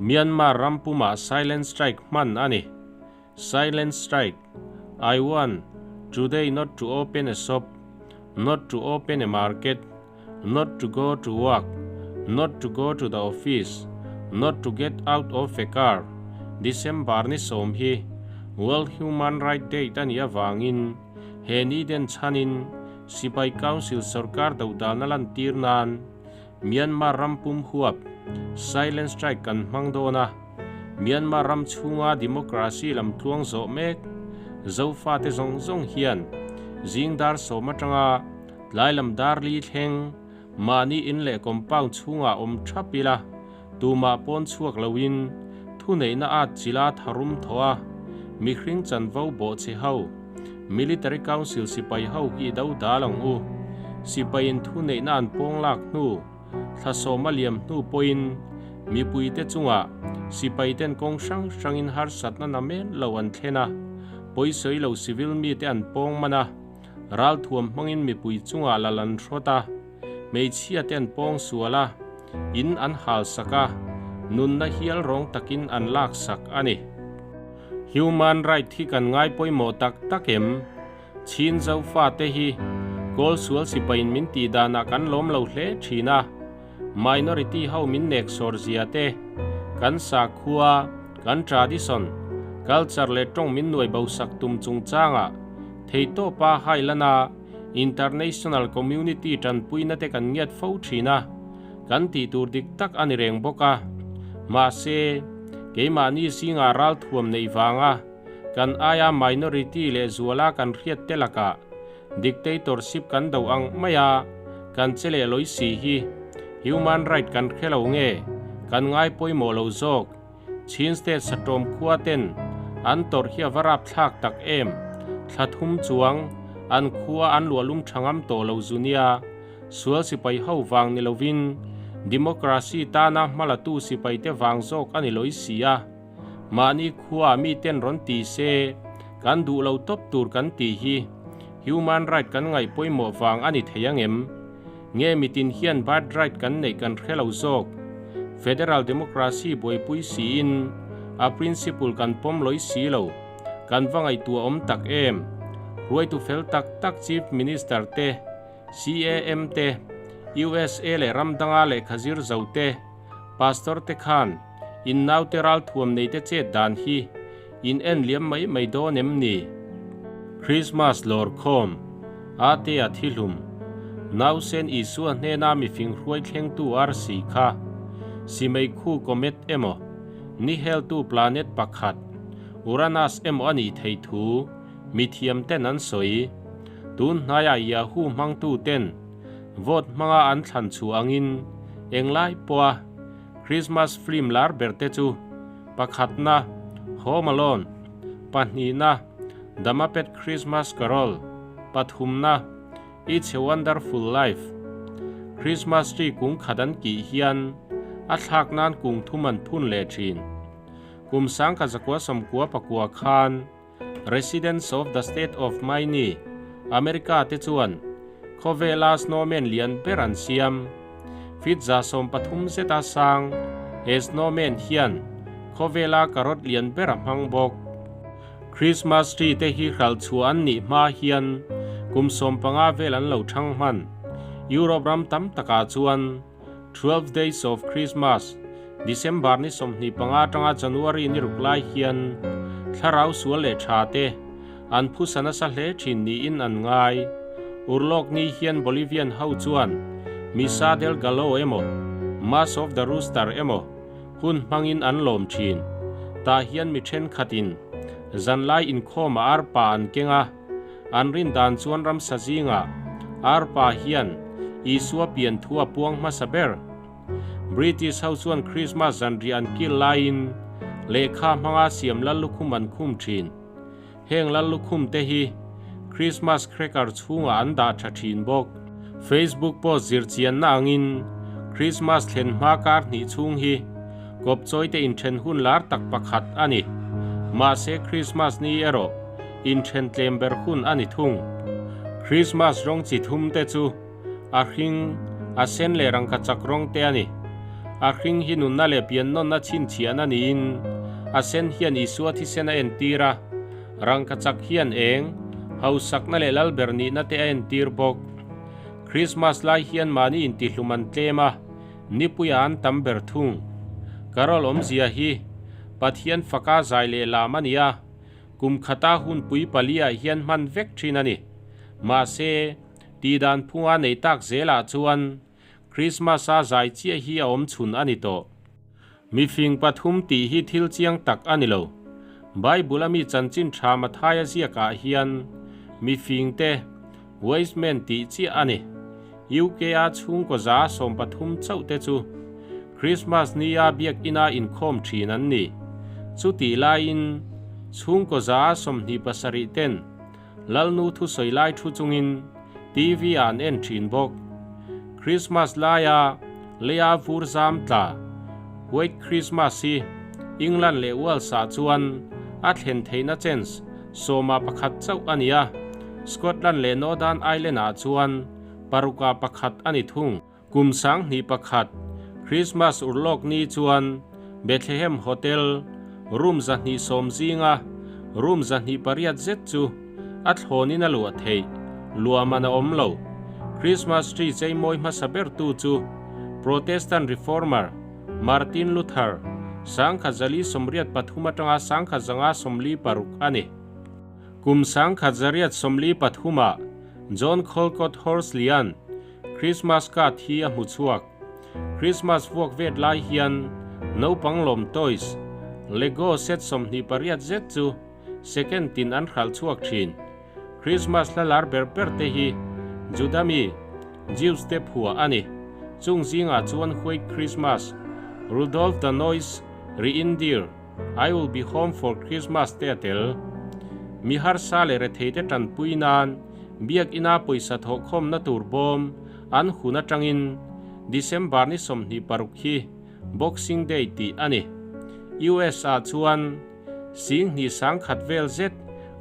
Myanmar ram pumah silent strike hman a ni. Silent strike, I want today not to open a shop, not to open a market, not to go to work, not to go to the office, not to get out of a car, December ni sawm hi World Human Right Day a nih avangin he ni den chhanin Sipai Council sorkar dodalna lantir nan Myanmar ram pum huap silent strike kan hmang dawn a, Myanmar ram chhunga democracy lam tluang zawh mek Zofate zawng zawng hian zing dar sawm atanga tlai lam dar li thleng mahni in leh compound chhungah awm thap ila tumah pawn chhuak loin thuneihna at chila tharum thaw a, mihring chanvo bawhchhe ho, Military Council sipai ho hi do dal ang u. Sipaiin thuneihna an pawng lak hnu, thlasawm a liam hnu pawhin mipuite chungah sipaiten kawng hrang hrangin harsatna na men lo an thlen a, pawisawi lo civil mite an pawng man a, ralthuam hmangin mipui chungah lal an hrawt a, hmeichhiate an pawng sual a, in an hal sak a, nunna hial rawng takin an lak sak a ni. Human right hi kan ngai pawimawh tak tak em? Chin Zofa te hi Kawl sual sipaiin min tih danah kan lawm lo hle thin a, minority ho min nek sawr zia te, kan sakhua, kan tradition, culture leh tawng min nuai bo sak tum chungchangah theitawpa hailana International community tanpuina te kan ngiat fo thin a, kan tih tur dik tak a ni reng bawk a. Mahse, keimahni zingah ralthuam neih vanga kan aia minority leh zuala kan hriat te lakah dictatorship kan do ang mai a, kan che leh lawi si hi human right kan hre lo nge kan ngai pawimawh lo zawk. Chin State Satawm khua ten an tawrh hi a va rapthlak tak em? Thla thum chuang an khua an luahlum tha ngam tawh lo zu nia, sual sipai ho vang ni lovin democracy tana hmalatu sipaite vang zawk a ni lawih si a. Mahni khua mi ten rawn ti se kan duh lo tawp tur kan tih hi human right kan ngaih pawimawh vang a ni thei angem? Nge mitin hian birth right kan neih kan hre lo zawk? Federal democracy buaipui siin a principle kan pawm lawih si lo. Kan va ngaihtuah awm tak em? Hruaitu fel tak tak Chief Minister te, CAM te, USA leh ram danga lehkha zir zo te, Pastor te khan in naute ralthuam nei te chet dan hi in en liam mai mai dawn em ni? Christmas lawrkhawm, Atea thihlum, Nausen Isua hnena mifing hruai thlengtu arsi kha Simeikhu comet emaw, Niheltu planet pakhat, Uranus emaw a nih theih thu mithiam ten an sawi. Tun hnaiah Yahoo hmangtu ten Vote hmanga an thlan chhuah angin englai pawha Christmas film lar ber te chu pakhatna Home Alone, pahnihna The Muppet Christmas Carol, pathumna It's a Wonderful Life. Christmas tree kung khat an kih hian a thlak nan kung thum an phun leh thin. Kum sangkhat zakua sawmkua pakua khan Residents of the State of Maine, America te chuan khawvela snowman lian ber an siam. Feet 13 zeta sang he snowman hian khawvela carrot lian ber a hmang bawk. Christmas tree te hi hralh chhuah an nih hma hian kum 15 vel an lo thang hman. Europe ram tam takah chuan 12 Days of Christmas, December ni 25 atanga January ni ruk lai hian thlarau sual leh tha te an phusa nasa hle thin niin an ngai. Urlawk ni hian Bolivian ho chuan Misa del Gallo emaw, Mass of the Rooster emaw hun hmangin an lawm thin. Tah hian mi thenkhatin zanlai inkhawmah arpa an keng a, An rin dan chuan ramsa zingah arpa hian Isua pian thu a puang hmasa ber. British ho chuan Christmas zanriah an kil laiin lehkha hmanga siam lal lukhum an khum thin. Heng lal lukhum te hi Christmas cracker chhungah an dah tha thin bawk. Facebook post zirchianna angin Christmas thlen hma kar hnih chhung hi kawpchawi te inthen hun lar tak pakhat a ni. Mahse Christmas ni erawh Inthen tlem ber hun a ni thung. Christmas rawng chi thum te chu a hring, a sen leh rangkachak rawng te a ni. A hring hi nunna leh piannawnna chhinchhiahna niin a sen hian Isua thisen a entir a, rangkachak hian eng, hausakna leh lalber nihna te a entir bawk. Krismas lai hian mahni intihlum an tlem a, nipuia an tam ber thung. Carol awmzia hi Pathian faka zai leh lam a ni a, kum khata hunpui paliah hian hman vek thin a ni. Mahse, tihdan phunga nei tak zelah chuan Krismas-a zai chiah hi a awm chhun a ni tawh. Mifing pathum tih hi thil chiang tak a ni lo. Bible-a mi chanchin tha Mathaia ziakah hian mifingte, wise men, tih chiah a ni. UK-a chhungkaw 13 chauh te chu Krismas nia biakina inkhawm thin an ni. Chutih laiin chhungkaw 27 ten Lalnu thusawi lai thu chungin TV ah an en thin bawk. Christmas laia leia vur zam tla White Christmas hi England leh Wales ah chuan a thlen theihna chance 11 chauh a ni a, Scotland leh Northern Ireland ah chuan 6-a 1 a ni thung. Kum 2001 Christmas urlawk ni chuan Bethlehem Hotel room 210 zinga room 208 zet chu a thlawnin a luah theih, luah man a awm lo. Christmas tree cheimawi hmasa bertu chu Protestant Reformer Martin Luther 1483 atanga 1546 a ni. Kum 1893-ah John Callcott Horsley-a'n Christmas card hi a hmu chhuak. Christmas vuak vet lai hian naupang lawm toys, Lego set 28 zet chu second tin an hralh chhuak thin. Christmas hla lar ber ber te hi Juda mi, Jews te phuah a ni. Chung zingah chuan White Christmas, Rudolph the Noise Reindeer, I will be home for Christmas te a tel. Mi harsa leh rethei te tanpui nan Biakina pawisa thawhkhawmna tur bawm an hun atangin December ni 26 hi Boxing Day tih a ni. US ah chuan 2100 vel zet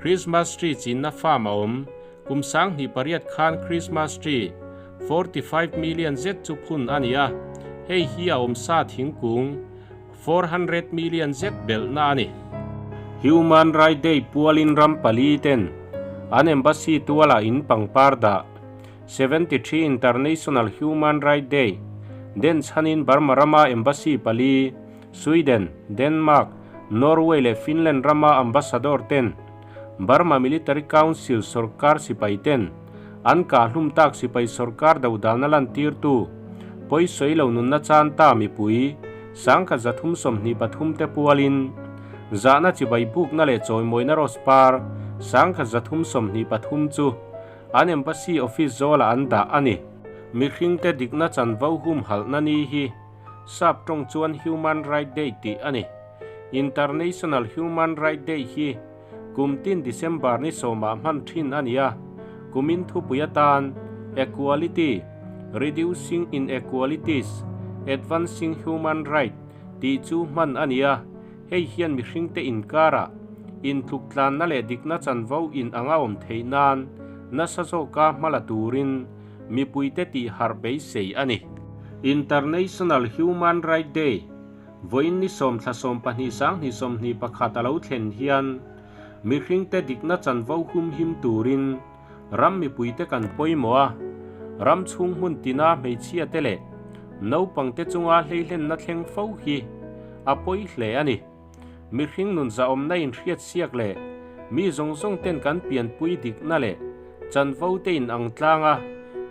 Christmas tree chinna farm a awm. Kum 2008 khan Christmas tree 45 million zet chu phun a ni a, hei hi a awm sa thingkung 400 million zet belhna a ni. Human Right Day pualin ram pali ten an embassy tualah in pangpar dah. 73 International Human Right Day den chhanin Burma rama embassy pali, Sweden, Denmark, Norway leh Finland rama ambassador ten Burma Military Council sorkar sipai ten an kah hlum tak sipai sorkar dodalna lantirtu pawisawi lo nunna chan ta mipui 1323 te pualin zahna chibai bukna leh chawimawina rose par 1323 chu an embassy office zawlah an dah a ni. Mihringte dikna chanvo hum halhna ni hi sap tawng chuan Human Right Day tih a ni. International Human Right Day hi kum tin December ni 10-ah hman thin a ni a, kumin thupui atan Equality, Reducing Inequalities, Advancing Human Right tih chu hman a ni a, hei hian mihringte inkara intluk tlanna leh dikna chanvo in anga awm theih nan nasa zawka hmala turin mipuite tih harh beisei a ni. International Human Right Day vawiin ni 10 thla 12 2021 a lo thlen hian mihringte dikna chanvo hum him turin ram mipuite kan pawimawh a, ram chhung hmun tina hmeichhia te leh naupangte chunga hleihlenna thleng fo hi a pawi hle a ni. Mihring nun zahawmna inhriat siak leh mi zawng zawng ten kan pianpui dikna leh chanvo te in ang tlanga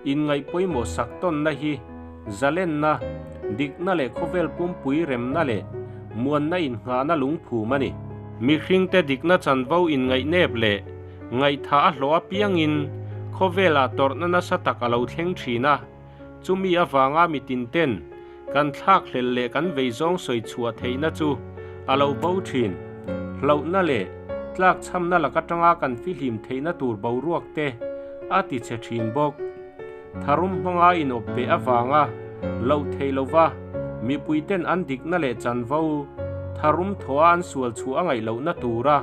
inngaih pawimawh sak tawnna hi zalenna, dikna leh khawvel pumpui remna leh muanna innghahna lungphum a ni. Mihringte dikna chanvo inngaih nep leh ngaihtha a hlawh apiangin khawvelah tawrhna nasa tak a lo thleng thin a, chumi avanga mitin ten kan thlak hlel leh kan vei zawng sawi chhuah theihna chu a lo bo thin. Hlauhna leh tlak chhamna lak atanga kan fihlim theihna tur boruak te a ti che thin bawk. Tharum hmanga inawp beh avanga loh theih lova mipui ten an dikna leh chanvo tharum thawha an sual chhuah a ngaih lohna tura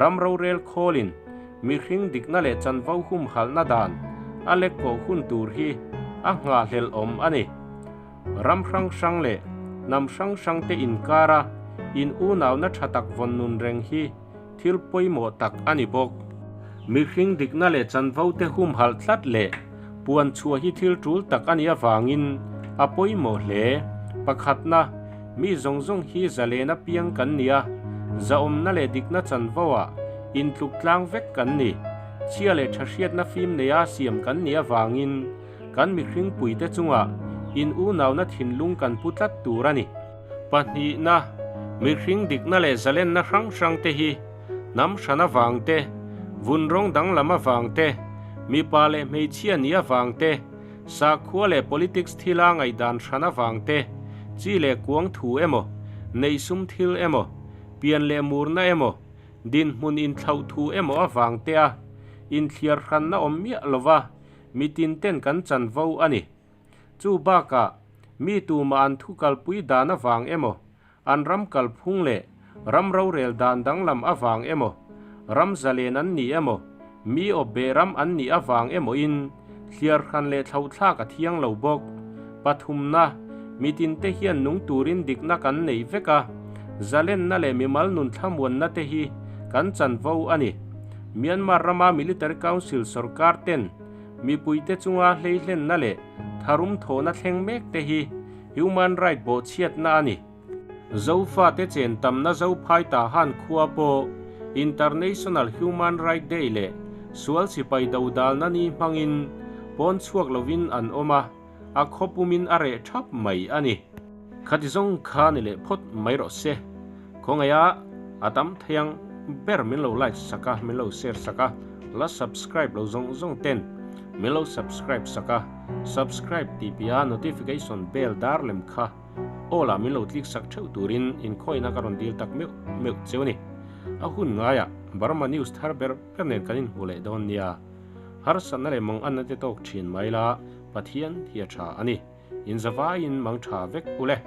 ram rorel khawlin mihring dikna leh chanvo hum halhna dan a lek kawh hun tur hi a nghahhlelh awm a ni. Ram hrang hrang leh Hnam hrang hrangte inkara in unauna tha tak vawn nun reng hi thil pawimawh tak a ni bawk. Mihring dikna leh chanvo te humhalh tlat leh puan chhuah hi thil tul tak a nih avangin a pawimawh hle. Pakhatna, mi zawng zawng hi zalen apiang kan ni a, zahawmna leh dikna chanvo ah intluk tlang vek kan ni. Chhia leh tha hriatna fim neia siam kan nih avangin Kan mihring puite chungah in unauna thinlung kan pu tlat tur a ni. Pahnihna, mihring dikna leh zalenna hrang hrangte hi hnam hran avang te, vun rawng danglam avang te, mipa leh hmeichhia ni avang te, sakhua leh politics thila ngaihdan hran avang te, chi leh kuang thu emaw, neihsum thil emaw, pian leh murna emaw, dinhmun inthlauh thu emaw avang tea inthliar hranna awm miah lova Mi tinten kan chanvo a ni. Chu bakah, mi tumah an thu kalpui dan avang emaw, an ram kalphung leh ram rorel dan danglam avang emaw, ram zalen an ni emaw, mi awpbeh ram an nih avang emawin thliar hran leh thlauhthlak a thiang lo bawk. Pathumna, mi tinte hian nung turin dikna kan nei vek a, zalenna leh mimal nun thlamuanna te hi kan chanvo a ni. Myanmar rama Military Council sorkar ten mipuite chunga hleihlenna leh tharum thawhna thleng mek te hi human right bawhchhiatna a ni. Zofate chen tamna Zophai Tahan khua pawh International Human Right Day leh sual sipai dodalna ni hmangin pawn chhuak lovin an awm a, a khaw pumin a reh thap mai a ni. Khati zawng kha ni leh phawt mai rawh se. Khawngaih a, a tam thei ang ber min lo like sak a, min lo share sak a, la subscribe lo zawng zawng ten min lo subscribe sak a, subscribe tih piah a notification bell dar lem kha all ah min lo click sak theuh turin inkhawihna ka rawn dil tak meuh meuh cheu a ni. A hun ngaiah Burma news thar ber ber nen kan inhmu leh dawn nia. Harsatna leh manganna te tawk thin mai la, Pathian hi a tha a ni. Inzavaiin mang tha vek u le.